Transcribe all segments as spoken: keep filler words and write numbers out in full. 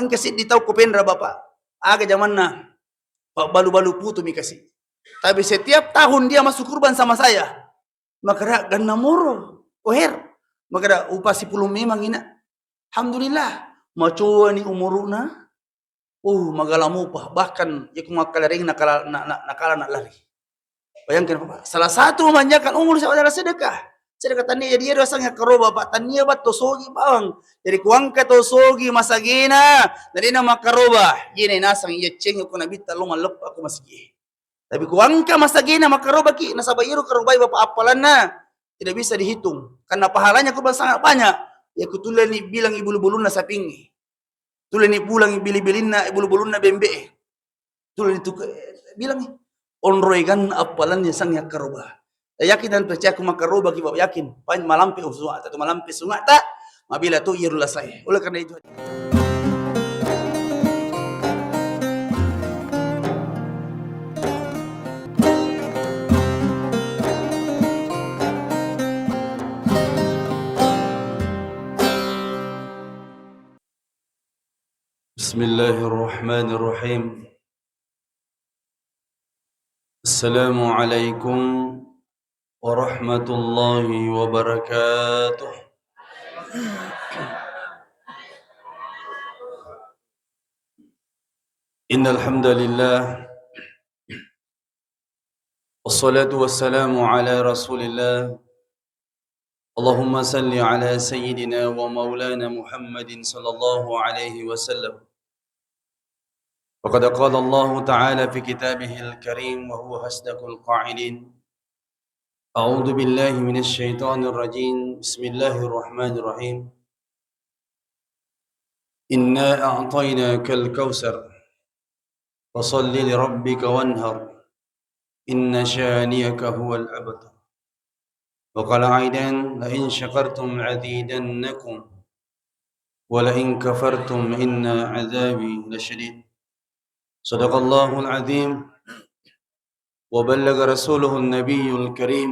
Engka siddi tau ko Penra, Bapak. Aga jamanna? Pabbalu-balu putu mi kasi. Tapi setiap tahun dia masuk kurban sama saya. Makkeda, "Ganna moro, Koher?" Makkeda, "Upa sipulung memang, Ina." Alhamdulillah, macoani umuru'na. Uh, magala mupa. Bahkan, iya ku makkalereng nakala, na, na, nakala na lari. Bayangkan, Bapak, salah satu memanjangkan umur siapa adalah sedekah. Sedekah tania, jadi iyaro asengnge akkaroba, Pak, tania, Pak, to sogi bawang. Jadi kuangka to sogi masagena, na de'na makkaroba. Iyena naseng iya ceng ko nabitta lo malleppa ko masigi. Tapi kuangka masagena makkarobaki, nasaba iyaro karobai, Bapak, appalanna tidak bisa dihitung. Karena pahalanya kurban sangat banyak. Ya, kutuleni bilang bulu-bulunna sapingnge. Tuleni pulang bili-bilinna, bulu-bulunna bembe'e. Tuleni tuke, bilangngi. Onroi kan appalanna sang yakkaroba. Yakin dan percaya ku makkarobaki, Bapak, yakin. Paling malampe sunga' ta, tu malampe sunga' ta, mabela tu iyaro lasae. Oleh karena itu, بسم الله الرحمن الرحيم. السلام عليكم ورحمة الله وبركاته. إن الحمد لله، والصلاة والسلام على رسول الله. اللهم صل على سيدنا ومولانا محمد صلى الله عليه وسلم. وقد قال الله تعالى في كتابه الكريم وهو أصدق القائلين: أعوذ بالله من الشيطان الرجيم. بسم الله الرحمن الرحيم. إنا أعطيناك الكوثر. فصل لربك وانحر. إن شانئك هو الأبتر. وقال أيضا: لئن شكرتم لأزيدنكم ولئن كفرتم إن عذابي لشديد. صدق الله العظيم. وبلغ رسوله النبي الكريم،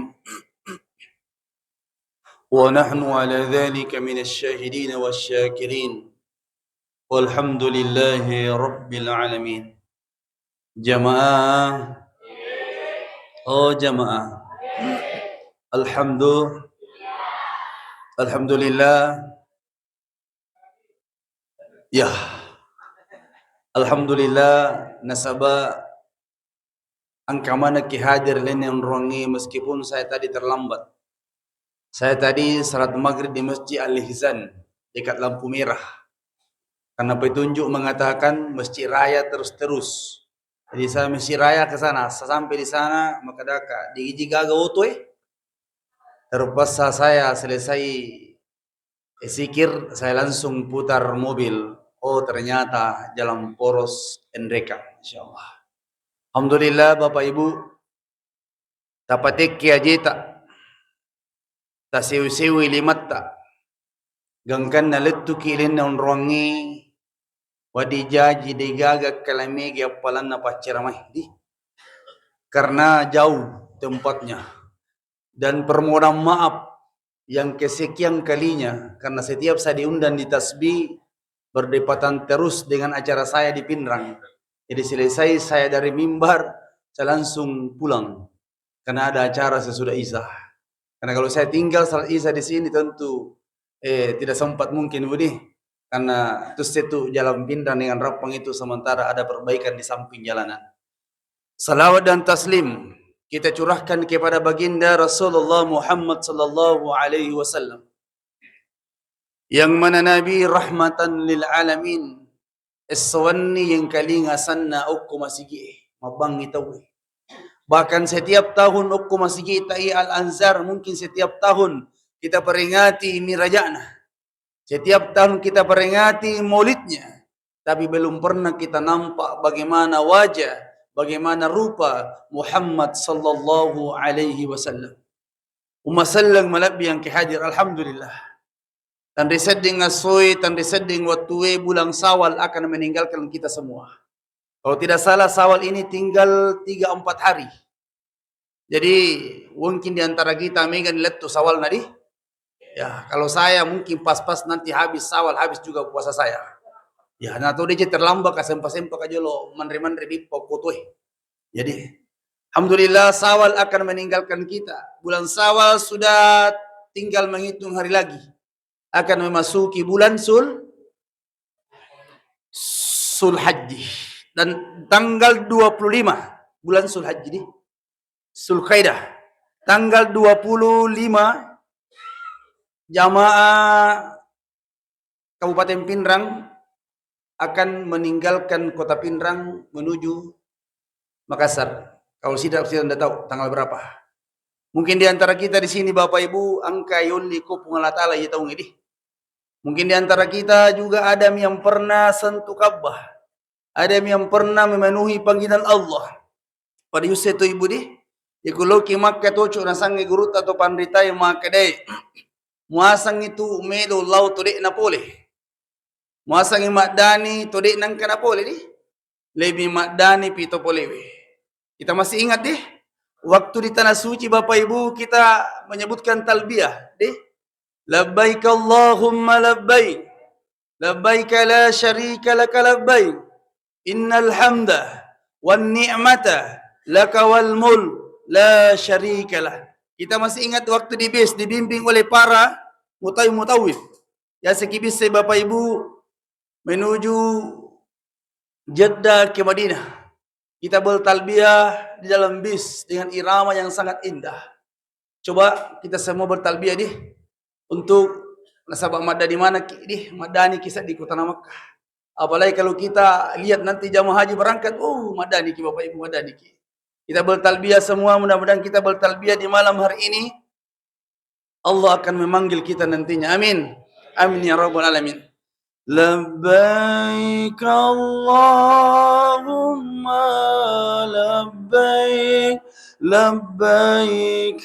ونحن على ذلك من الشاهدين والشاكرين، والحمد لله رب العالمين. Jamaah, oh jamaah, alhamdulillah, alhamdulillah. Ya. Alhamdulillah, nasaba engka manekki hadir lainna onroangnge meskipun saya tadi terlambat. Saya tadi salat maghrib di Masjid Al-Ihsan, dekat lampu merah. Karena petunjuk mengatakan masjid raya terus-terus. Jadi saya masjid raya ke sana, saya sampai di sana, makkedaka, "Digi gaga oto e?" Terpaksa saya selesai zikir, saya langsung putar mobil. Oh, ternyata jalan poros Enreka, insyaallah. Alhamdulillah, Bapak Ibu, tapatekki ajeta, tasewi-sewi limatta, gangkanna lettuki lainna onroangnge, wedding jaji degaga kalamege appalanna pacceramae di, karena jauh tempatnya. Dan permohonan maaf yang kesekian kalinya, karena setiap saya diundang di tasbih, berdepatan terus dengan acara saya di Pinrang. Jadi selesai saya dari mimbar, saya langsung pulang. Karena ada acara sesudah Isya. Karena kalau saya tinggal salat Isya di sini, tentu, eh, tidak sempat mungkin, Budi. Karena terus itu jalan Pinrang dengan Rappang itu sementara ada perbaikan di samping jalanan. Salawat dan taslim kita curahkan kepada Baginda Rasulullah Muhammad sallallahu alaihi wasallam. Yang mana Nabi rahmatan lil alamin, essoanni yengkalinga sanna okko masigi'e, mabbangngi tauwe. Bahkan setiap tahun okko masigi'ta i Al-Anzar, mungkin setiap tahun kita peringati miraja'na. Setiap tahun kita peringati maulidnya, tapi belum pernah kita nampak bagaimana wajah, bagaimana rupa Muhammad sallallahu alaihi wasallam. Umma selleng malebbi yang kehadir, alhamdulillah. Tanri sedding assoe, tanri sedding wattue, bulan Syawal akan meninggalkan kita semua. Kalau tidak salah, Syawal ini tinggal tiga empat hari. Jadi, mungkin di antara kita mega ni lettu Syawal nadi. Ya, kalau saya mungkin pas-pas nanti habis Syawal, habis juga puasa saya. Ya, na to dece terlambat ka sempa-sempa ka jolo manre-manre bippa ko toe. Jadi, alhamdulillah, Syawal akan meninggalkan kita. Bulan Syawal sudah tinggal menghitung hari lagi. Akan memasuki bulan Sul-, Sulhajji. Dan tanggal dua puluh lima bulan Sulhajji di Sulkaidah. Tanggal dua puluh lima jamaah Kabupaten Pinrang akan meninggalkan kota Pinrang menuju Makassar. Kalau tidak, tidak, tidak tahu tanggal berapa. Mungkin di antara kita di sini, Bapak Ibu, engka yolli ko Puang Allah Ta'ala iya taung ini. Mungkin di antara kita juga ada yang pernah sentuh Ka'bah, ada yang pernah memenuhi panggilan Allah. Pada yusse to ibu di, iku loki Makkah to cuk nasangi gurutta to panritae makkedai, muasangi tu melo lao to de'na pole. Muasangi maddani to de'na engka na pole di. Lebih maddani pi to polewe. Kita masih ingat di? Waktu di Tanah Suci, Bapak Ibu, kita menyebutkan talbiyah di. Labbaik Allahumma labbaik. Labbaik la syarika laka labbaik. Innal hamda wan ni'mata laka wal mulk la syarika lah. Kita masih ingat waktu di bis dibimbing oleh para mutawi-, mutawif. Ya, siki bisse Bapak Ibu menuju Jeddah ke Madinah. Kita bertalbiyah di dalam bis dengan irama yang sangat indah. Coba kita semua bertalbiyah di, untuk nasaba maddani manaki di, maddani ki seddi ko tana Makkah. Apalagi kalau kita lihat nanti jamaah haji berangkat, oh, maddani ki Bapak Ibu, maddani ki. Kita bertalbiyah semua, mudah-mudahan kita bertalbiyah di malam hari ini. Allah akan memanggil kita nantinya. Amin. Amin ya rabbal alamin. Labbaik Allahumma labbaik, labbaik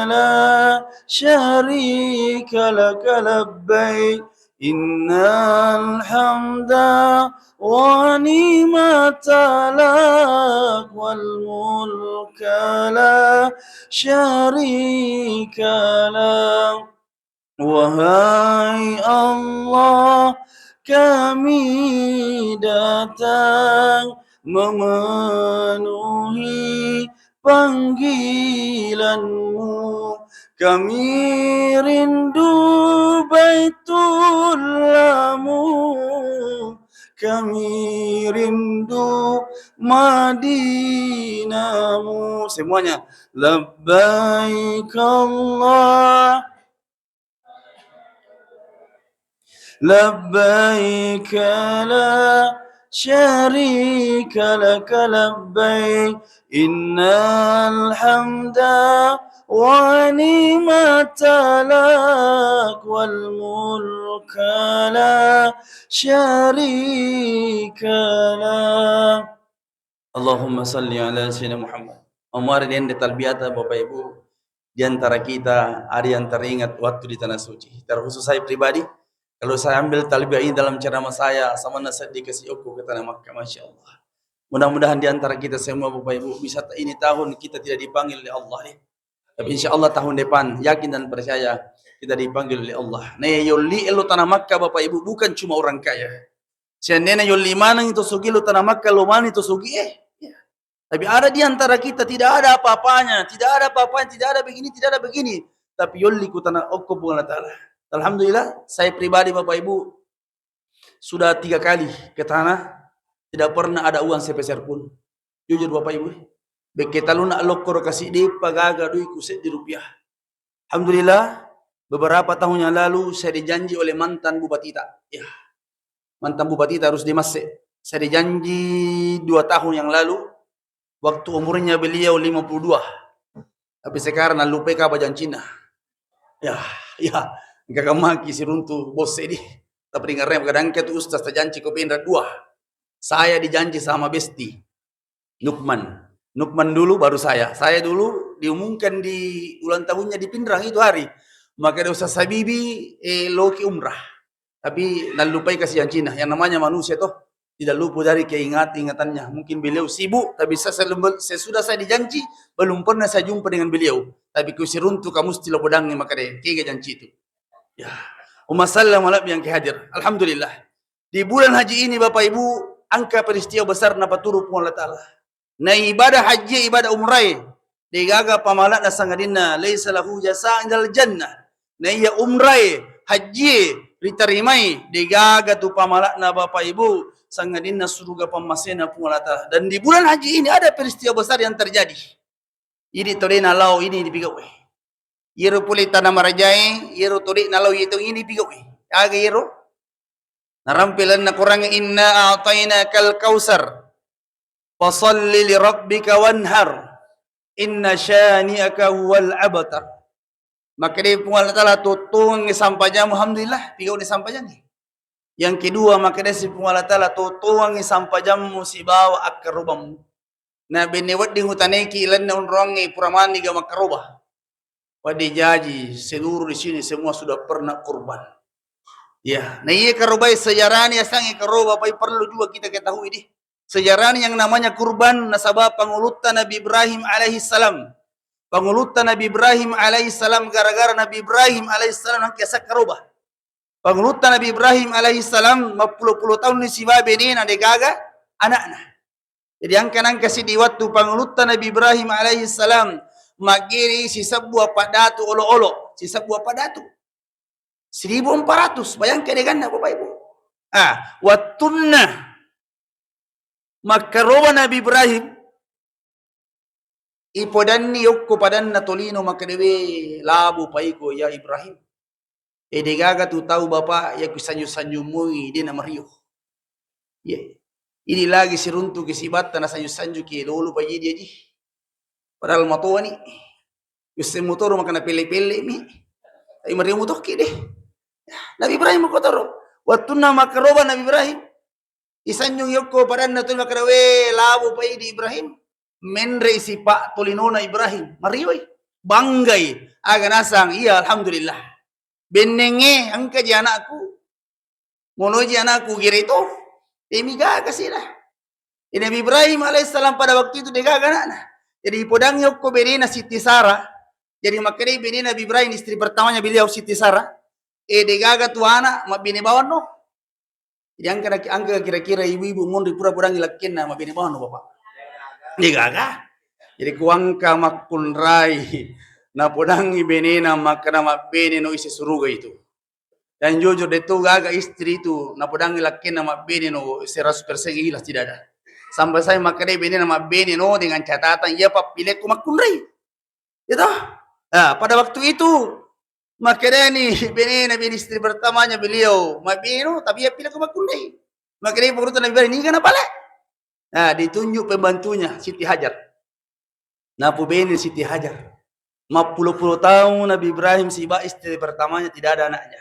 la syarika laka labbaik, innal hamda wa ni'mata lak wal mulka la syarika lak. Wahai Allah, kami datang memenuhi panggilanmu. Kami rindu Baitullahmu. Kami rindu Madinahmu. Semuanya. Labbaik Allah. لبيك لا شريك لك لبيك إن الحمد والنعمة لك والملك لا شريك لك. Allahumma salli ala sayyidina Muhammad. Mamuare dende talbiyata, Bapak Ibu, di antara kita ada yang teringat waktu di Tanah Suci. Terkhusus saya pribadi, kalau saya ambil talbiyah ini dalam ceramah saya, sama nasa dikasih okko ke tanah Makkah, Masya Allah. Mudah-mudahan di antara kita semua, Bapak Ibu, bisa ta-, ini tahun kita tidak dipanggil oleh Allah, ya. Tapi insya Allah tahun depan, yakin dan percaya, kita dipanggil oleh Allah. Nah, yolli elo tanah Makkah, Bapak Ibu, bukan cuma orang kaya. Seandainya yolli maneng itu sugi lo tanah Makkah, lo maneng itu sugi, eh. Ya. Tapi ada di antara kita tidak ada apa-apanya, tidak ada apa-apanya, tidak ada begini, tidak ada begini. Tapi yolli ku tanah okko Puang Allah Ta'ala. Alhamdulillah, saya pribadi Bapak Ibu sudah tiga kali ke tanah, tidak pernah ada uang sepeser pun. Jujur Bapak Ibu, bekke taluna lokkoro kasi depa gaga dui ku seddi rupiah. Alhamdulillah, beberapa tahun yang lalu saya dijanji oleh mantan bupatita. Ya, mantan bupatita harus dimasse. Saya dijanji dua tahun yang lalu, waktu umurnya beliau lima puluh dua. Tapi sekarang nallupai kapa jancinna. Ya, ya, engka kamaki siruntu bosse di. Tapi dengar kadang ke tu ustaz tajanci ko Pinrang dua. Saya dijanji sama Besti. Nukman. Nukman dulu, baru saya. Saya dulu diumumkan di ulang tahunnya di Pinrang itu hari. Maka ada Ustaz Habibi, eh, loki umrah. Tapi nallupai kasi jancinna. Yang namanya manusia toh, tidak luput dari keingat-ingatannya. Mungkin beliau sibuk, tapi saya, saya lembel-, sesudah saya dijanji, belum pernah saya jumpa dengan beliau. Tapi ku siruntu ka musti lo bodangi maka deh, kega janci itu. Ya. Umma sallam ala yang hadir. Alhamdulillah. Di bulan haji ini, Bapak Ibu, engka peristiwa besar napaturu Puang Allah Ta'ala. Na ibadah haji, ibadah umrah, degaga pamala'na sangadinna laisa lahu jazaan ilal jannah. Na iya umrah, haji, ritarimai, degaga tu pamala'na Bapak Ibu, sangadinna suruga pammasena Puang Allah Ta'ala. Dan di bulan haji ini ada peristiwa besar yang terjadi. Idi to de nalao ini dipigau'i. Iyaro pole tana marajae, iyaro to de nalao itu ini pigau'i. Aga iyaro? Narampe lalenna Quran, "Inna a'tainakal kautsar. Fasalli li rabbika wanhar. Inna syani'aka huwal abtar." Makkeda Puang Allah Ta'ala, "Tottongengngi sampajammu, alhamdulillah, pigau'ni sampajangngé." Yang kedua, makkeda si Puang Allah Ta'ala, "Tottongengngi sampajammu sibawa akkarobammu." Na benne wedding utanaiki lalenna onrongngé pura maniga makkaroba. Pada jaji seluruh di sini semua sudah pernah kurban. Ya, na iya karobai sejarahnya sangi karoba, pai perlu juga kita ketahui deh. Sejarahnya yang namanya kurban nasaba pangulutta Nabi Ibrahim alaihissalam. Pangulutta Nabi Ibrahim alaihissalam, gara-gara Nabi Ibrahim alaihissalam nangka sakkaroba. Pangulutta Nabi Ibrahim alaihissalam mappulo-pulo taunni siba benena degaga anakna. Jadi angka-, nangka siddi wattu pangulutta Nabi Ibrahim alaihissalam maggiri sisebbu apa datu olo-olo, sisebbu apa datu. Seribu empat ratus, bayangkan deganna Bapak Ibu. Ah, wattunna makkaroba Nabi Ibrahim, ipodanni yokko padanna tolino makkedaé, "Labu paiko ya Ibrahim. E, degaga tu tau Bapak, yakku sanju-sanju mui dé namario." Iya. Ini lagi siruntuki sibatta nasanju-sanjuki lolo paji dia ji. Padahal matoani. Yusse motoro makana pelle-pelle mi. Tapi mario mutokki deh. Nabi Ibrahim makotoro. Wattunna makkaroba Nabi Ibrahim, isanjung yokko padanna tu makkeda, "We, labu pai di Ibrahim." Menre sipa tolinona Ibrahim. Marioi. Banggai. Aga nasang. Iya, alhamdulillah. Bennenge engka ji anakku. Monoji anakku gere to. Temi gaga sih dah. Nabi Ibrahim alaihissalam pada waktu itu degaga anakna. Jadi ipodangi okko benena Siti Sarah. Jadi makkedai bene Nabi Ibrahim, istri pertamanya beliau Siti Sarah, "E, degaga tu anak mabbene bawang no." Jadi angka, angka kira-kira ibu-ibu monri pura podangi lakkenna mabbene bawang no, Bapak? Degaga. Jadi kuangka makkunrai napodangi benena makkeda mabbene no isi suruga itu. Dan jujur, de tu gaga istri itu napodangi lakkenna mabbene no seratus persen ikhlas, tidak ada. Sampai saya makkedai benena mabbene no dengan catatan iya pappilekku makkunrai. Itu. Nah, pada waktu itu makkedani benena, bene istri pertamanya beliau, mabbene no tapi iya pilekku makkunrai. Makkedai pangulutta Nabi Ibrahim, "Niga napale?" Nah, ditunjuk pembantunya Siti Hajar. Napubene Siti Hajar. Mappulo-pulo taung Nabi Ibrahim siba istri pertamanya tidak ada anaknya.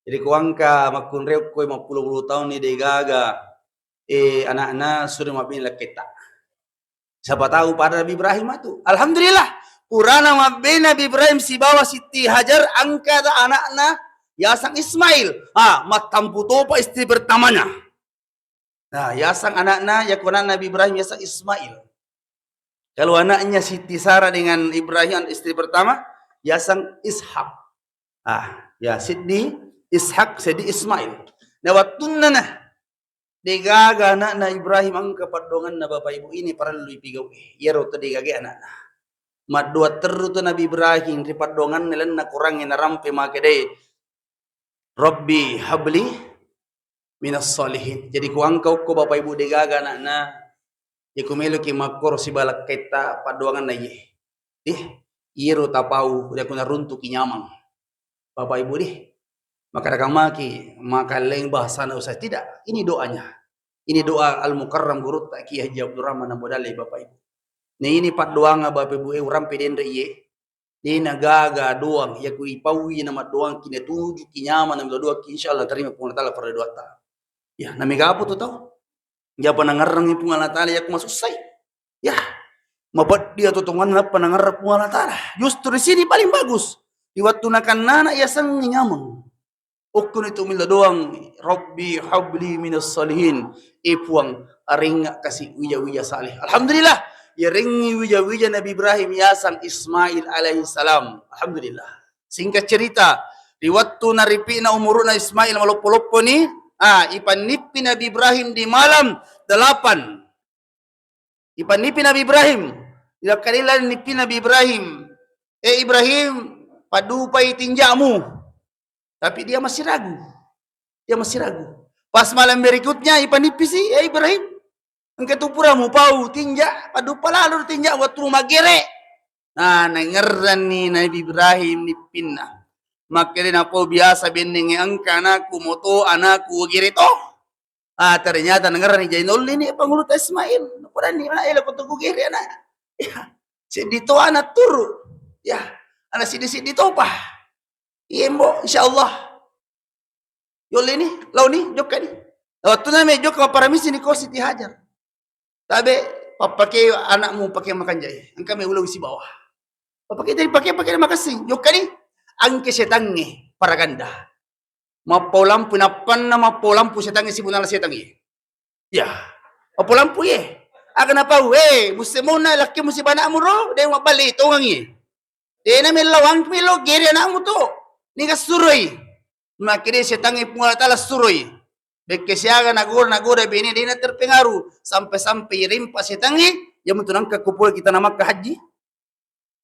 Jadi kuangka makkunrai okko mappulo-pulo taung ni degaga, eh, anakna, suri mabbene lakketta. Siapa tahu pada Nabi Ibrahim itu. Alhamdulillah, purana mabbene Nabi Ibrahim sibawa Siti Hajar, angkata anakna yasang Ismail. Ah, mattampu topa istri pertamanya. Nah, yasang anakna, yakko anak Nabi Ibrahim yasang Ismail. Kalau anaknya Siti Sarah dengan Ibrahim, istri pertama, yasang Ishak. Ah, ya, siddi Ishak, siddi Ismail. Nah, wattunna nah, degaga anakna Ibrahim engka paddoanganna, Bapak Ibu, ini parellu ipigau'i. Iyaro tu degaga anakna. Maddoa terru tu Nabi Ibrahim ri paddoanganna, lalenna Quran narampe makkedai, "Rabbi habli minas sholihin." Jadi kuangka okko Bapak Ibu degaga anakna, ya ku meloki makkoro siba lakketta paddoanganna iye. Ih, iyaro tapau, ya ku naruntuki nyamang. Bapak Ibu deh, maka maki, maka lain bahasana usah tidak. Ini doanya. Ini doa Al-Mukarram gurutta Kiai Haji Abdurrahman Ambo Dalle, Bapak Ibu. Nah, ini paddoanga Bapak Ibu, eh, urampe denre iye. Dena gaga doang, yakku ipaui na maddoangki, natujuki nyamang na maddoangki, insyaallah tarima Puang Allah Taala pada doatta. Ya, namigapu tu tau. Japa nangerrangi Puang Allah Taala yakku masussai. Ya, mapeddi atotonganna nappa nangerrang Puang Allah Taala. Justru di sini paling bagus. Di wattu nakannana yasengngi nyameng. Okkoni tu milla doang, "Rabbi habli minas sholihin." Eh Puang, arengnga kasi wija-wija saleh. Alhamdulillah, yarengngi wija-wija Nabi Ibrahim yasang Ismail alaihissalam. Alhamdulillah. Singkat cerita, di wattu naripi'na umuru'na Ismail maloppo-lopponi, Ah, ipannippi Nabi Ibrahim di malam delapan. Ipannippi Nabi Ibrahim. Iyakkarilani nippi Nabi Ibrahim. Eh, Ibrahim, paddupai tinja'mu. Tapi dia masih ragu. Dia masih ragu. Pas malam berikutnya, ipanippisi, "Eh, Ibrahim, engka tu pura mupau tinja, paddupa lalo tinja wettu maggere." Nah, nangerranni Nabi Ibrahim nippinna. Makkeda napau biasa bennenge, "Engka anakku moto, anakku gere to." Ah, ternyata nangerranni, jadi nollini panguluta Ismail. Napodanni, "Mana elo ko tu gere anak." Ya, seddi to anak turu. Ya, anak seddi-seddi topa. Iya, Mbok, insyaallah. Yollini, laoni, jokkani. Wettunna me jokka mapparamisi ni ko Siti Hajar. Tabe, pappake anakmu pake makanjai. Engka me uleng sibawa. Pappake jadi pake, pake makessing. Jokkani, angke setangnge paraganda. Mappau lampu, nappanna mappau lampu setangnge, sibunala setangnge. Ya, mappau lampu ye. Aga napau, eh, musse mona lakke musi banakmu ro, de mabballe tongangngi. Dena mellawang melo gere anakmu to. Niga suroi. Makkeda setangnge Puang Allah Taala suroi. Bekke siaga nagoda, nagoda bene dena terpengaruh. Sampai-sampai irempa setangnge, ya mutu nangka ko pole kita na Makkah haji.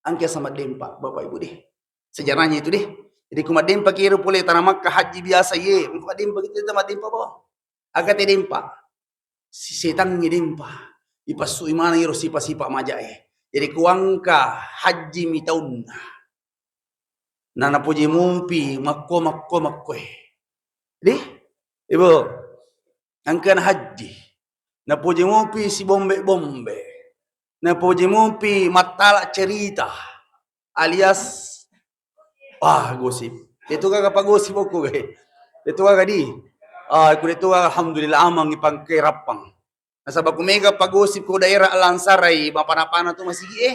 Angke sama dempa, Bapak Ibu deh. Sejarahnya itu deh. Jadi ku maddempa kiro pole tana Makkah haji biasa ye. Ku maddempa kita tetap maddempa bawang. Aga te dempa. Si setangnge dempa. Ipassui maneng iro sipa-sipa maja e. Jadi ku engka haji mi taunna. Na napoji mupi makko, makko, makko e. Deh, Ibu, engka na haji. Napoji mupi si bombe-bombe. Napoji mupi mattala cerita. Alias, ah, gosip. Itu kagak apa gosip aku, eh. Itu kagak di. Ah, aku itu alhamdulillah amang ipangke rappang. Nasaba ku mega pagosip ko daerah Lansarai, mapana-pana tu masigi e.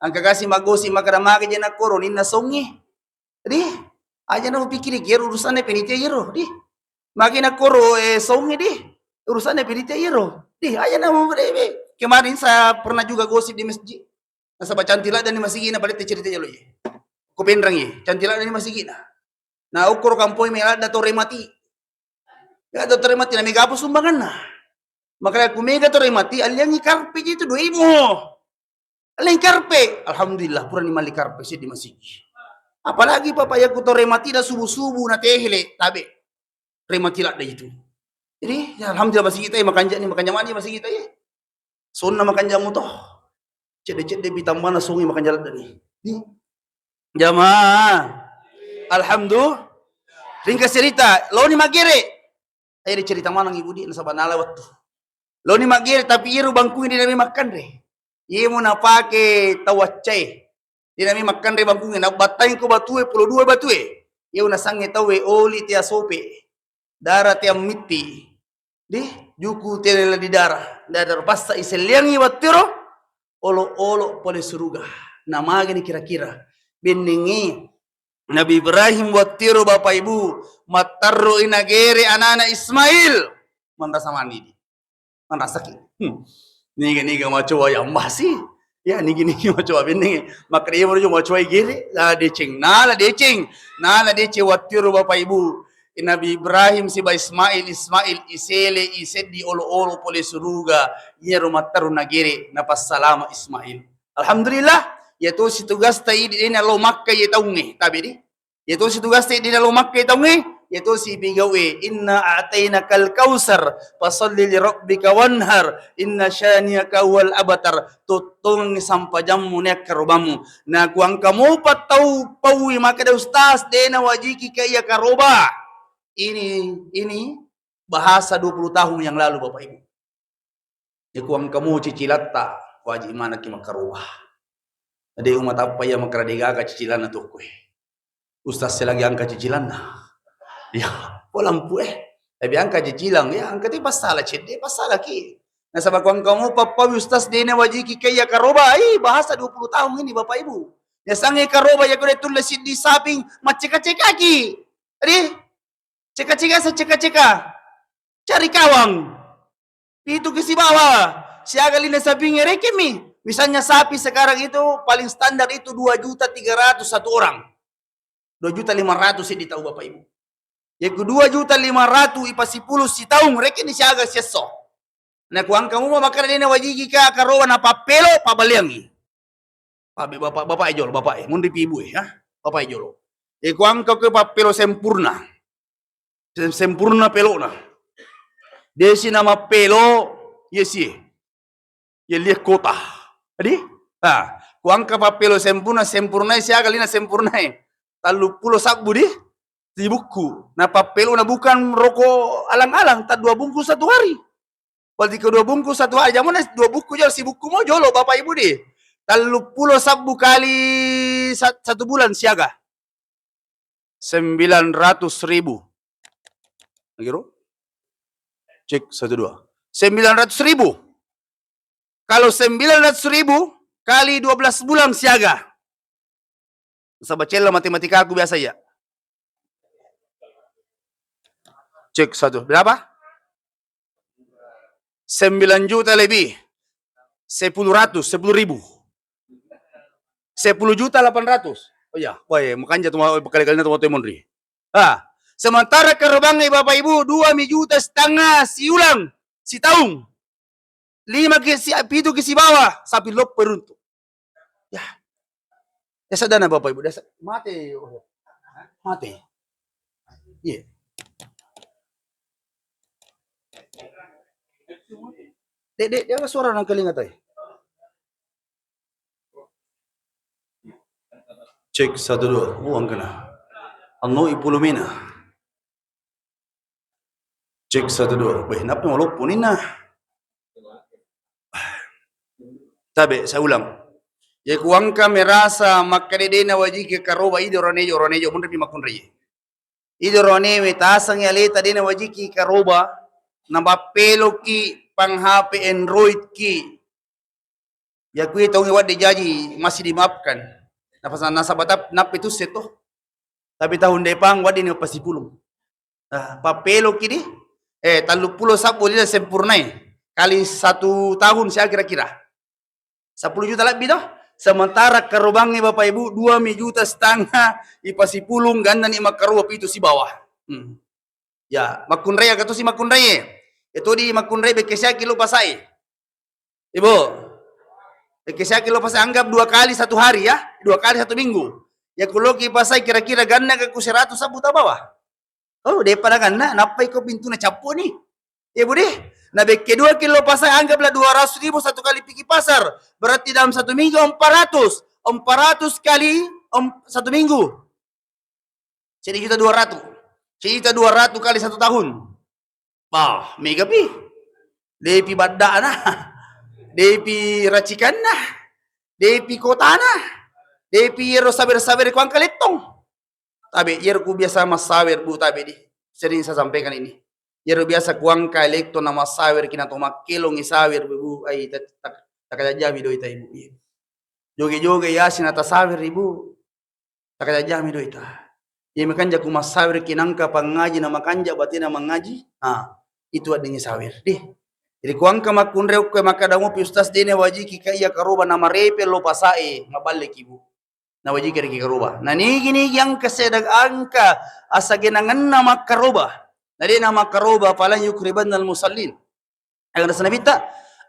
Engka kasi magosip makkeda mage je nakkoro ninna songi. Di, aja na mupikkiri iyaro urusanna panitia iyaro. Di, mage nakkoro, eh, songi di. Urusanna panitia iyaro. Di, aja na mu-, eh, eh. Kemarin saya pernah juga gosip di masjid. Nasaba cantik ladde ni masigina, palette cerita jolo ye. Ko Penrang ye, cantik ladde ni masigina. Na okkoro kampoi me ladde tore mati. Ya, tore mati na mega apa sumbanganna. Makanya ku mega tore mati, aliangi karpe je itu dua ribu. Aliangi karpe. Alhamdulillah, purani malli karpe seddi masigi. Apalagi papa ya ku tore mati da subuh-subuh na tehele, tabe. Re mati ladde itu. Jadi, ya, alhamdulillah masigi kita, makanja ni, makanja mani masigi kita, ya. Sonna makanja muto. Cedde-cedde pi tambana songi makanja ladde ni. Di. Jamaah. Alhamdulillah. Ringkas cerita, loni magere. Ayo dicerita maneng ibu di, nasaba nala wettu. Loni maggere, tapi iyaro bangkungnge de nami makkanre. Iyemo napake tau accae. De nami makkanre bangkungnge, nabbattai ko batue, pulo dua batue. Iyemo nasangnge tauwe oli tea sope. Dara tea mitti. Di, juku tea la di dara. Dara passa iselliangi wattiro, olo-olo pole suruga. Namagani kira-kira. Bennengngi Nabi Ibrahim wattiro Bapak Ibu, mattarroi nagere anana Ismail. Manrasa mani di. Manrasaki. Hmm. Niga-niga macoa ya masi. Ya, nigi-nigi macoa benneng. Makkeda iya maro macoa gere. Ah, deceng. Nala deceng. Nala deceng wattiro Bapak Ibu. Nabi Ibrahim siba Ismail, Ismail isele, iseddi olo-olo pole suruga. Iyaro mattarru nagere, napassalama Ismail. Alhamdulillah, iyatosi tugasta idi de nalo Makka iye taungnge, tabe di. Iyatosi tugasta idi de nalo Makka iye taungnge, iyatosi ipigau'e, "Inna a'tainakal kautsar, fasalli li rabbika wanhar, inna syani'aka huwal abtar." Tottongengngi sampajammu neakkarobammu. Nakuangka mopa tau paui makkeda, "Ustaz, de nawajiki ka iya karoba." Ini, ini bahasa dua puluh tahun yang lalu, Bapak Ibu. Iyako engka mo cicilatta, wajib manekki makkaroba. De umatappa iya makkeda de gaga cicilanna tokkoe. Ustaz, selagi engka cicilanna. Ya, polampu eh. Tapi engka cicilang, ya, engka te passala cedde, passalaki. Nasaba ko engka mo pappawi Ustaz de nawajiki kaiya karoba, ih, bahasa dua puluh tahun ini Bapak Ibu. Yasengnge karoba iyako de tulle siddi saping macceka-cekaki. Ri? Ceka-ceka, seceka-ceka. Cari kawang. Pituki sibawa. Siaga lina sapingnge rekemi. Misalnya sapi sekarang itu paling standar itu dua juta tiga ratus satu orang. Dua juta lima ratus seddi tau Bapak Ibu. Yeku dua juta lima ratu ipasipulung sitaung, rekeni siaga siesso. Na kuangka muma makkeda de' nawajiki ka karoba napappelo, pabaleangngi. Pabe bapak, bapak e jolo, bapak e, munri pi ibu e, ha? Bapak e jolo. E kuangka ko pappelo sempurna. Sem-, sempurna pelona. Desi namappelo, iya sie. Iya lie kota. Adi? Ha, kuangka pappelo sempurna, sempurna e siaga lina sempurna e. Talluppulo sabbu di? Sibukku. Na pappelona bukan roko alang-alang, ta dua bungkus satu hari. Berarti ke dua bungkus satu hari, jamana dua bungkus jolo, sibukku mo jolo, Bapak Ibu di. Talluppulo sabbu kali sa-, satu bulan siaga. Sembilan ratus ribu. Lagi, Ro? Cek, satu, dua. Sembilan ratus ribu. Kalau sembilan ratus ribu kali dua belas bulan siaga. Nasaba cella matematikaku biasa iya. Cek satu. Berapa? Sembilan juta lebih. Sepuluh ratus, sepuluh ribu. Sepuluh juta delapan ratus. Oh iya, wah, iya, makanja tu mau berkali-kali tu mau tu monri. Ah, sementara karobangnge Bapak Ibu dua mi juta setengah siulang, sitaung. Lima ki si, pitu ki sibawa, sapi loppo runtu. Ya. Desa dana Bapak Ibu, desa mate. Mate. Iya. Dek, dek, dia suara nang kelinga tai. Cek satu dua. Oh, angkana. Anno ipulumina. Cek satu dua. Beh, nappa maloppo ninna. Tabe, saya ulang. Ya kuangka merasa makkeda de' nawajiki karoba ido ronejo, ronejo, munri pi makkunrai. Ido ronewe tasangi aleta de' nawajiki karoba, napappeloki pang H P Android ki. Yakuye taungnge wadde jaji masih dimaafkan. Napasa-, nasaba tap-, nappi tusse to. Tapi tahun depan wadde ni mappasipulung. Ah, pappeloki di, eh, talluppulo sabbu lila sempurnai. Kali satu tahun sia kira-kira. Sepuluh juta lebbi to. Sementara karobangnge Bapak Ibu dua mi juta setengah ipasipulung gannani makkaroba pitu sibawa. Hmm. Ya, makkunrai aga tosi makkunrai. Itu di makkunrai bekke siaki lo pasai. Ibu, bekke siaki lo pasai, anggap dua kali satu hari ya, dua kali satu minggu. Ya kuloki pasai kira-kira ganna ke ku seratus sabu tabawa. Oh, depa ganna, nappa iko pintuna cappu ni. Ibu deh, na bekke dua kilo pasai, anggaplah dua ratus ribu satu kali piki pasar. Berarti dalam satu minggu empat ratus. Empat ratus kali em-, satu minggu. Seddi juta dua ratu. Seddi juta dua ratu kali satu tahun. Bah, mega pi. Depi baddana. Depi racikanna. Depi kotana. Depi ero sawer-sawer kuangka lettong. Tabe, ero ku biasa massawer, Bu, tabe di. Sering saya sampaikan ini. Ero biasa kuangka lettong na massawer kina to makkelong sawer, Bu. Ai, tak, tak, takajajami doi ta, Ibu. Iya. Joge-joge yasi na tasawer, Ibu. Takajajami doi ta. Iya makanja ku massawer ki nangka pangaji na makanja batena mangaji. Ha, itu addingi sawer. Deh. Jadi kuangka makkunre okko makkada mopi ustaz dene wajiki ka iya karoba na marepe lo pasae, maballeki, Bu. Na wajiki riki karoba. Na nigi-nigi angka sedang angka asagenangenna makkaroba. Na dena makkaroba falan yukribannal musallin. Aga naseng Nabitta,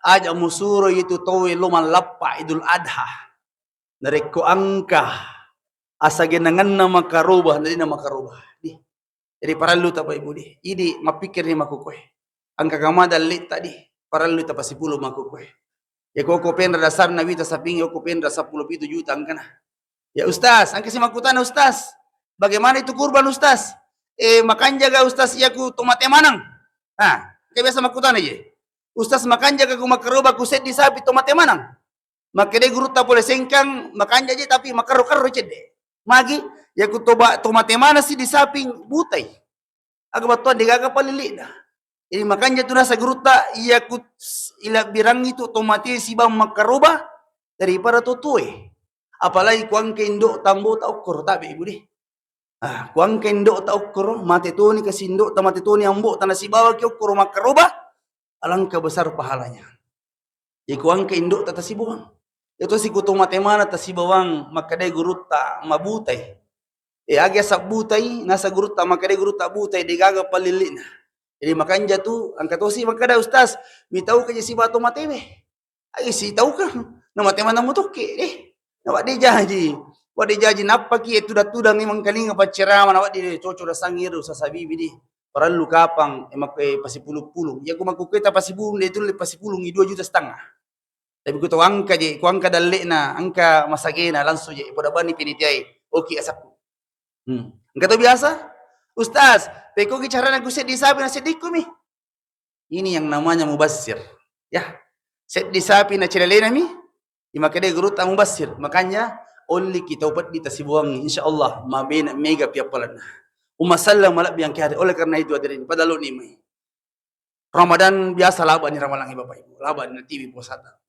aja musuro itu tauwe lo mallappa Idul Adha. Narekko angka asagenangenna makaroba, nadina makaroba. Di. Jadi parellu ta Bapak Ibu di. Idi mappikir ni makkukue. Angka kama dallitta di. Parellu ta pasipulu makkukue. Ya koko penra dasar Nabi tasaping, koko penra sepuluh pitu juta angkana. Ya Ustaz, angka si makkutana Ustaz. Bagaimana itu kurban Ustaz? Eh, makanjaga Ustaz iyaku tomate manang. Nah, kayak biasa makkutana je. Ustaz, makanjaga ku makkaroba ku seddi sapi tomate manang. Makkeda gurutta pole Sengkang, makanja je tapi makarro-karro cedde. Magi, yaku toba tomate manang si di sapi butai. Aga battuang degaga palili'na. Jadi makanja tu nasa gurutta, iyaku s-, ilabbirangi tu tomate sibang makkaroba daripada to tue. Apalagi kuangka indo tambo ta okkoro tabe ibu deh. Ah, kuangka indo'ta okkoro, mate toni kasi indo'ta, mate toni ambo'ta, nasibawaki okkoro makkaroba, alangkah besar pahalanya. Jadi kuangka indo'ta tasibawang. Itu si kuto mate mana tasibawang, makkedai gurutta mabutai. Eh, agi asabbutai, nasa gurutta makkeda gurutta butai, degaga pallilli'na. Jadi makanja tu, engka tosi makkeda, "Ustaz, mitauka je sibawa to matewe?" Ai sitauka, na mate maneng mutokke, eh. Na wadde jaji, wadde jaji nappaki, eh, tudang-tudangi mengkalinga paccerama, na wadde, eh, coco rasangi ero sasabibi di. Parellu kapang, eh, mak-, eh, pasipulung-pulung. Iya ku makkukkueta pasipulung, de tulle pasipulungi dua juta setengah. Tapi ku tau angka je, ku angka dalle'na, angka masagena, langsung je, poda bani penitiai, oki asakku. Hmm. Engka to biasa, "Ustaz, pekogi carana ku seddi sapi na seddikku mi?" Ini yang namanya mubassir. Ya, seddi sapi na celelenami, imakede gurutta mubassir. Makanya, olli kita peddi tasibuangi, insya Allah, mabena mega piappalanna. Umma sallang malebbi yang kehari. Oleh karena itu hadirin, pada lo ni mai. Ramadan biasa labani ramalangnge Bapak Ibu, labani natiwi puasata,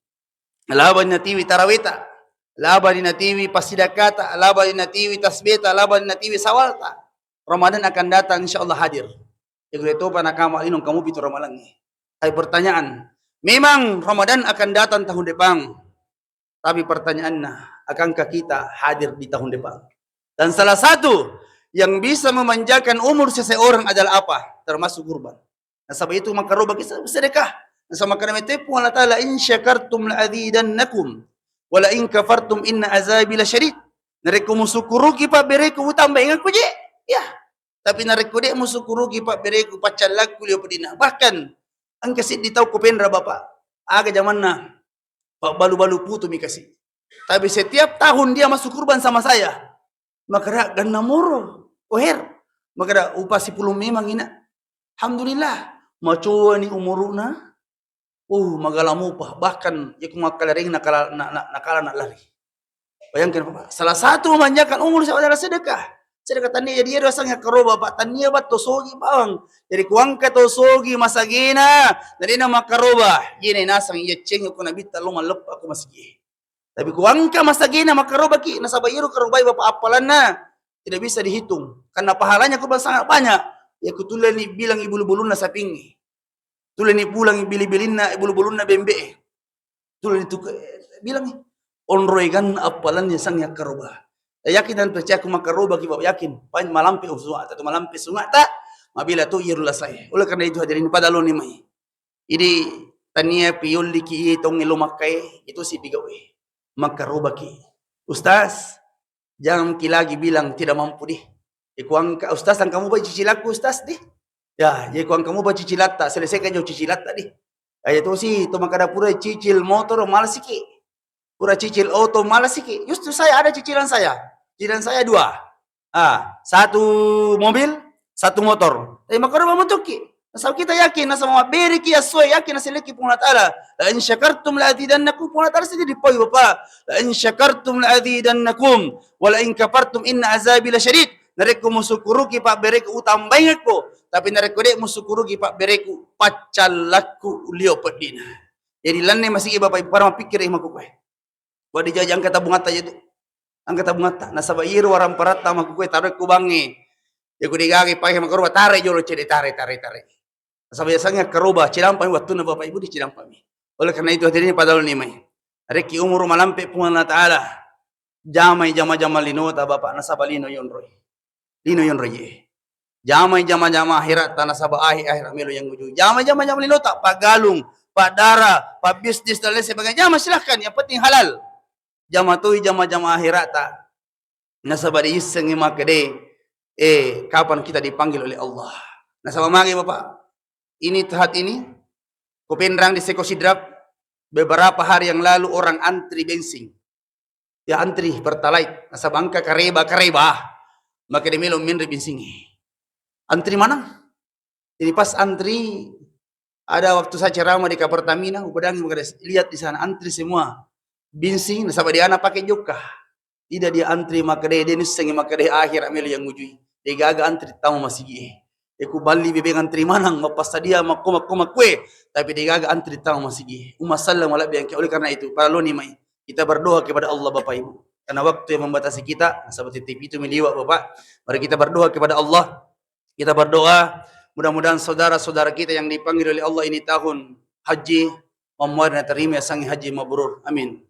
labani natiwi taraweta, labani natiwi passidakkata, labani natiwi tasbeta, labani natiwi sawalta. Ramadan akan datang, insya Allah hadir. Jago topa nakama lino kamu pitu ramalangnge. Tapi pertanyaan, memang Ramadan akan datang tahun depan. Tapi pertanyaannya, akankah kita hadir di tahun depan? Dan salah satu yang bisa memanjangkan umur seseorang adalah apa? Termasuk kurban. Nasaba itu makkaroba ki sedekah. Nasaba makkeda meto Puang Allah Ta'ala, "In syakartum la azidannakum, wa la in kafartum inna azabi lasyadid." Narekko musukuruki pabbereku, utambai engka je. Ya. Tapi narekko de musukuruki pabbereku, paccallakku lio pedina. Bahkan engka siddi tau ko penra, Bapak. Aga jamanna pabbalu-balu putu mi kasi. Tapi setiap tahun dia masuk kurban sama saya. Makkeda, "Ganna moro, oh Her." Makkeda, "Upasipulung memang ina." Alhamdulillah, macoani umuruna. Uh, magala mupa. Bahkan, yaku makkalereng nakala, na, na, nakala na lari. Bayangkan, Bapak. Salah satu memanjangkan umur adalah sedekah. Sedekah tania jadi ero asang yakkaroba, Pak. Tania, Pak, to sogi bawang. Jadi kuangka to sogi masagena, na dena makkaroba. Yene nasang iya ceng ko nabitta lo malleppa ko masigi. Tapi kuangka masagena makkarobaki, nasaba iyaro karobai Bapak appalanna tidak bisa dihitung. Karena pahalanya kurban sangat banyak. Ya kutuleni bilang ibulu-bulunna sapingi. Tuleni pulang bili-bilinna, bulu-bulunna bembe. Tuleni tuke, bilang, "Onroi kan appalannya sang yakkaroba." Yakin dan percaya ku makkaroba ki, Bapak, yakin. Paling malampe usua atau malampe sunga ta, mabila tu iru lasai. Oleh karena itu hadirin pada lo ni mai. Jadi tania piyolliki iye tonge lo makkae, itu si pigawe. Makkarobaki. Ustaz, jangan ki lagi bilang tidak mampu deh. Ikuang ka-, Ustaz, angkamu bai cicilakku, Ustaz, deh. Ya, je kuang kamu bai cicilatta, selesaikan jo cicilatta deh. Aja tu si, to makkada pura cicil motor malasiki. Pura cicil oto malasiki. Justru saya ada cicilan saya. Cicilan saya dua. Ah, satu mobil, satu motor. Tapi makkoro mamutukki. Nasaba kita yakin, nasaba mabbereki assoe yakin naseleki Puang Allah Ta'ala. "La in syakartum la azidannakum." Puang Allah Ta'ala seddi dipau Bapak. "La in syakartum la azidannakum. Wa la in kafartum inna azabi lasyadid." Narekko musukuruki pabbereku, utambaingekko. Tapi narekko de musukuruki pabbereku, paccallakku lio peddina. Jadi lanne masigi Bapak Ibu, para mapikkiri makkukue. Wadde jaji angka tabungatta je tu. Angka tabungatta. Nasaba iyaro waramparatta makkukue taroi ku bangnge. Yaku degaga pake makkaroba, tare jolo cede, tare, tare, tare. Nasaba yasengnge akkaroba, cilampami wattunna Bapak Ibu, dicilampami. Oleh karena itu hadirin pada lo ni mai. Rekki umuru malampe Puang Allah Ta'ala. Jamai jama-jama linota Bapak, nasaba lino yonroi. Lino yonroi. Jamai jama-jama akhiratta, nasaba ahi-, akhirat melo yang uju. Jamai jama-jama linota, paggalung, paddara, pabisnis dan lain sebagainya. Jama silahkan, yang penting halal. Jama toi jama-jama akhiratta. Nasaba diissengi makkede, eh, kapan kita dipanggil oleh Allah. Nasaba magi Bapak, ini tahap ini, Kupenrang di Seko Sidrap, beberapa hari yang lalu orang antri bensin. Ya, antri Pertalite, nasaba engka kareba-kareba, makkede melo menre bensingnge. Antri maneng. Jadi pas antri, ada waktu saya ceramah di Kapertamina, upedangi makkede, "Lihat di sana, antri semua bensin, nasaba de ana pake jokka." Ida dia antri makkede, de nissengi makkede akhirat melo yang ujui. Degaga antri tama masigi. Yaku balli bebeng antri maneng, mappassadia makko, makko, makkue. Tapi degaga antri tama masigi. Umma sallang malebbi engke. Oleh karena itu, para lo ni mai. Kita berdoa kepada Allah Bapak Ibu. Karena waktu yang membatasi kita, nasaba titik itu meliwat Bapak. Mari kita berdoa kepada Allah. Kita berdoa, mudah-mudahan saudara-saudara kita yang dipanggil oleh Allah ini tahun haji, mammuarina terima sangi haji mabrur. Amin.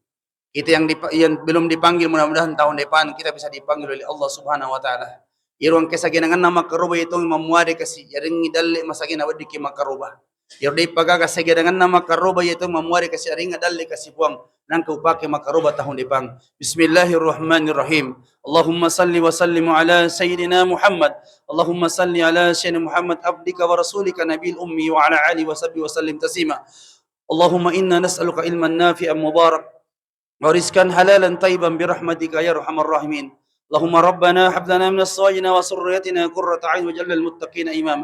Kita yang dipa-, yang belum dipanggil, mudah-mudahan tahun depan kita bisa dipanggil oleh Allah Subhanahu wa Ta'ala. Iyaro engka sagenanganna makkaroba, iya tong mammuare kasi, yarengngi dalle masagena weddikki makkaroba. Iyaro de'pa gaga sagenanganna makkaroba, iya tong mammuare kasi, yarengngi dalle kasi Puang, nangka upake makkaroba tahun depan. Bismillahirrahmanirrahim. Allahumma salli wa sallim ala sayyidina Muhammad. Allahumma salli ala sayyidina Muhammad abdika wa rasulika nabil ummi wa ala alihi wa sahbihi wa sallim taslima. Allahumma inna nas'aluka ilman nafi'an mubarak wa rizqan halalan thayyiban bi rahmatika ya arhamar rahimin. Allahumma rabbana hab lana min azwajina wa dhurriyyatina qurrata a'yun waj'alna lil muttaqina imama.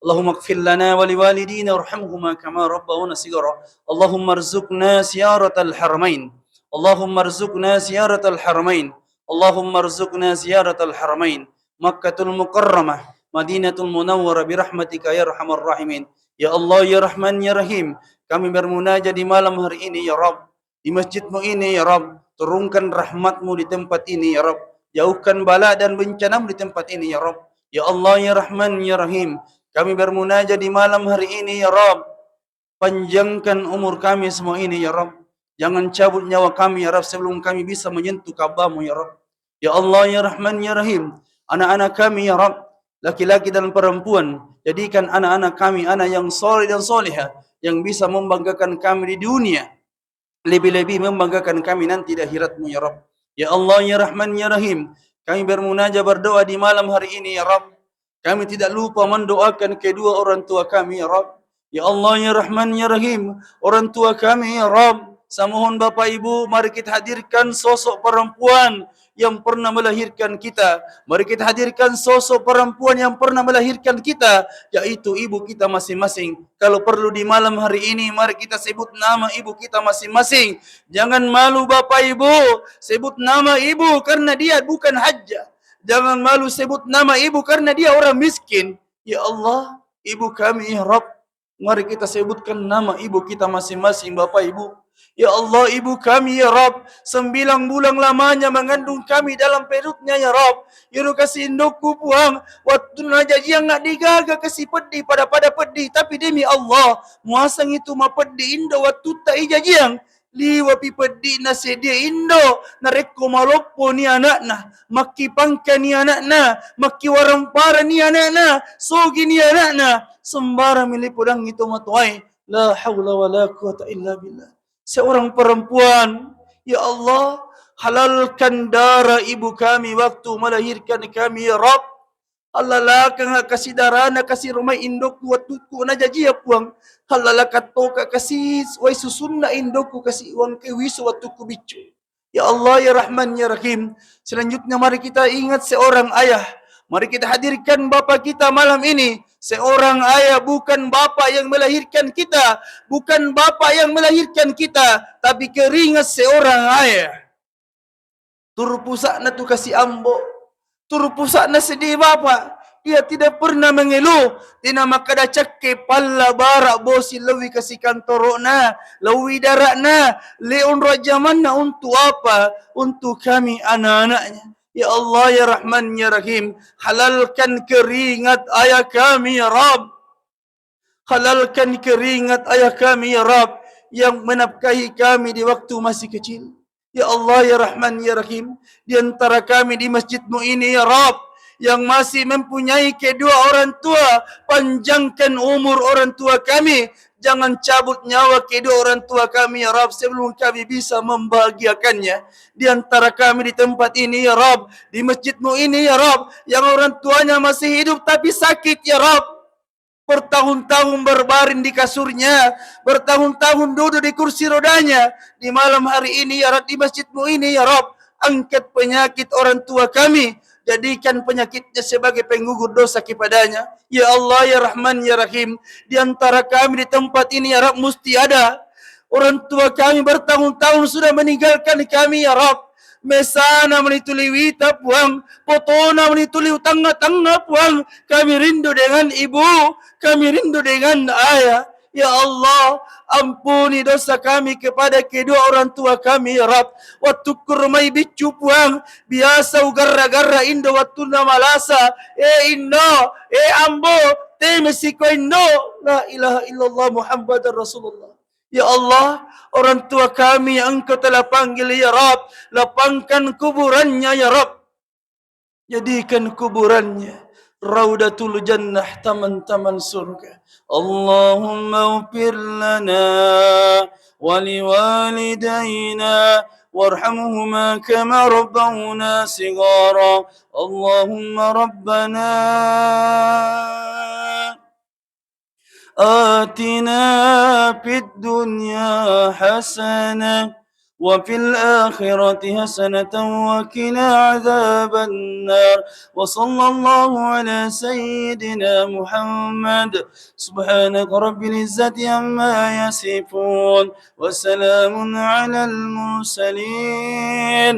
Allahumma ighfir lana wa liwalidina warhamhuma kama rabbawna shighara. Allahumma rzuqna ziyaratal haramain. Allahumma rzuqna ziyaratal haramain. Allahumma rzuqna ziyaratal haramain. Makkatul Mukarramah, Madinatul Munawwarah bi rahmatika ya arhamar rahimin. Ya Allah, ya Rahman, ya Rahim, kami bermunajat di malam hari ini, ya Rabb. Di masjidmu ini, ya Rabb, turunkan rahmatmu di tempat ini, ya Rabb. Jauhkan bala dan bencanamu di tempat ini, ya Rabb. Ya Allah, ya Rahman, ya Rahim, kami bermunajat di malam hari ini, ya Rabb. Panjangkan umur kami semua ini, ya Rabb. Jangan cabut nyawa kami, ya Rabb, sebelum kami bisa menyentuh Ka'bahmu, ya Rabb. Ya Allah, ya Rahman, ya Rahim, anak-anak kami, ya Rabb, laki-laki dan perempuan, jadikan anak-anak kami anak yang soleh dan soleha, yang bisa membanggakan kami di dunia, lebih-lebih membanggakan kami nanti di akhiratmu, ya Rabb. Ya Allah, ya Rahman, ya Rahim, kami bermunajat, berdoa di malam hari ini, ya Rabb. Kami tidak lupa mendoakan kedua orang tua kami, ya Rabb. Ya Allah, ya Rahman, ya Rahim, orang tua kami, ya Rabb. Saya mohon Bapak Ibu, mari kita hadirkan sosok perempuan yang pernah melahirkan kita. Mari kita hadirkan sosok perempuan yang pernah melahirkan kita, yaitu ibu kita masing-masing. Kalau perlu di malam hari ini, mari kita sebut nama ibu kita masing-masing. Jangan malu Bapak Ibu, sebut nama ibu karena dia bukan hajjah. Jangan malu sebut nama ibu karena dia orang miskin. Ya Allah, ibu kami, ya Rabb, mari kita sebutkan nama ibu kita masing-masing, Bapak Ibu. Ya Allah, ibu kami, ya Rabb, sembilan bulan lamanya mengandung kami dalam perutnya, ya Rabb. Iyaro kasi indokku, Puang, wattunna jajiang na degaga kasi peddi, pada-pada peddi, tapi demi Allah, muaseng itu mapeddi indo wattutta ijajiang. Liwepi peddi'na sedia indo, narekko malopponi ana'na, makkipangkani ana'na, makkiwarang parani ana'na, sogini ana'na, sembarang milipodangngi tomatoae. La haula wala quwata illa billah. Seorang perempuan, ya Allah, halalkan darah ibu kami waktu melahirkan kami, ya Rabb. Allalakanga kasi darana, kasi romai indokku wattukku najajia, Puang. Allalakattoka kasi wai susunna indokku kasi wangke wisu wattukku biccu. Ya Allah, ya Rahman, ya Rahim. Selanjutnya mari kita ingat seorang ayah. Mari kita hadirkan bapak kita malam ini. Seorang ayah bukan bapak yang melahirkan kita, bukan bapak yang melahirkan kita, tapi keringat seorang ayah. Turu pusa'na tu kasi ambo, turu pusa'na seddi bapa. Ia tidak pernah mengeluh, dena makkada cakke palla bara bosi lewwi kasi kantoro'na, lewwi dara'na, le onro jamanna untuk apa? Untuk kami anak-anaknya. Ya Allah, ya Rahman, ya Rahim, halalkan keringat ayah kami, ya Rabb. Halalkan keringat ayah kami, ya Rabb, yang menafkahi kami di waktu masih kecil. Ya Allah, ya Rahman, ya Rahim, di antara kami di masjidmu ini, ya Rabb, yang masih mempunyai kedua orang tua, panjangkan umur orang tua kami. Jangan cabut nyawa kedua orang tua kami, ya Rabb, sebelum kami bisa membahagiakannya. Di antara kami di tempat ini, ya Rabb, di masjidmu ini, ya Rabb, yang orang tuanya masih hidup tapi sakit, ya Rabb, bertahun-tahun berbaring di kasurnya, bertahun-tahun duduk di kursi rodanya. Di malam hari ini, ya Rabb, di masjidmu ini, ya Rabb, angkat penyakit orang tua kami, jadikan penyakitnya sebagai penggugur dosa kepadanya. Ya Allah, ya Rahman, ya Rahim, di antara kami di tempat ini, ya Rabb, mesti ada orang tua kami bertahun-tahun sudah meninggalkan kami, ya Rabb. Mesana meni tuli wita, Puang. Potona meni tuli utangnga-tangnga, Puang. Kami rindu dengan ibu. Kami rindu dengan ayah. Ya Allah, ampuni dosa kami kepada kedua orang tua kami, ya Rabb. Wattukku romai biccu, Puang, biasa ugarra-garra indo wattunna malasa. Eh, indo, eh, ambo, temesiko indo. La ilaha illallah Muhammadar Rasulullah. Ya Allah, orang tua kami yang Engkau telah panggil, ya Rabb, lapangkan kuburannya, ya Rabb. Jadikan kuburannya raudatul jannah, taman-taman surga. Allahumma ighfir lana wa liwalidayna warhamhuma kama rabbawna shighara. Allahumma rabbana آتنا في الدنيا حسنة وفي الآخرة حسنة وقنا عذاب النار. وصلى الله على سيدنا محمد. سبحانك رب العزة عما يصفون. وسلام على المرسلين.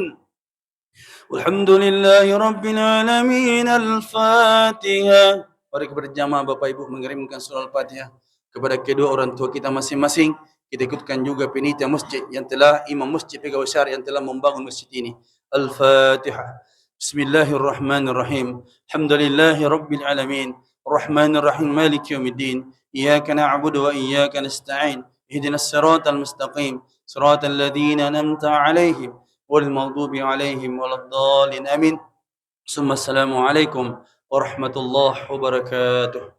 Walhamdulillahi rabbil alamin. Al-Fatihah. Mari kita berjamaah, Bapak Ibu, mengirimkan surah Al-Fatihah kepada kedua orang tua kita masing-masing. Kita ikutkan juga panitia masjid yang telah, imam masjid, pegawai syariah yang telah membangun masjid ini. Al-Fatihah. Bismillahirrahmanirrahim. Alhamdulillahi rabbil alamin. Arrahmanirrahim. Maliki yaumiddin. Iyyaka na'budu wa iyyaka nasta'in. Ihdinas siratal mustaqim. Siratal ladzina an'amta 'alaihim ghairil maghdubi 'alaihim waladdallin. Amin. Summa assalamu alaikum warahmatullahi wabarakatuh.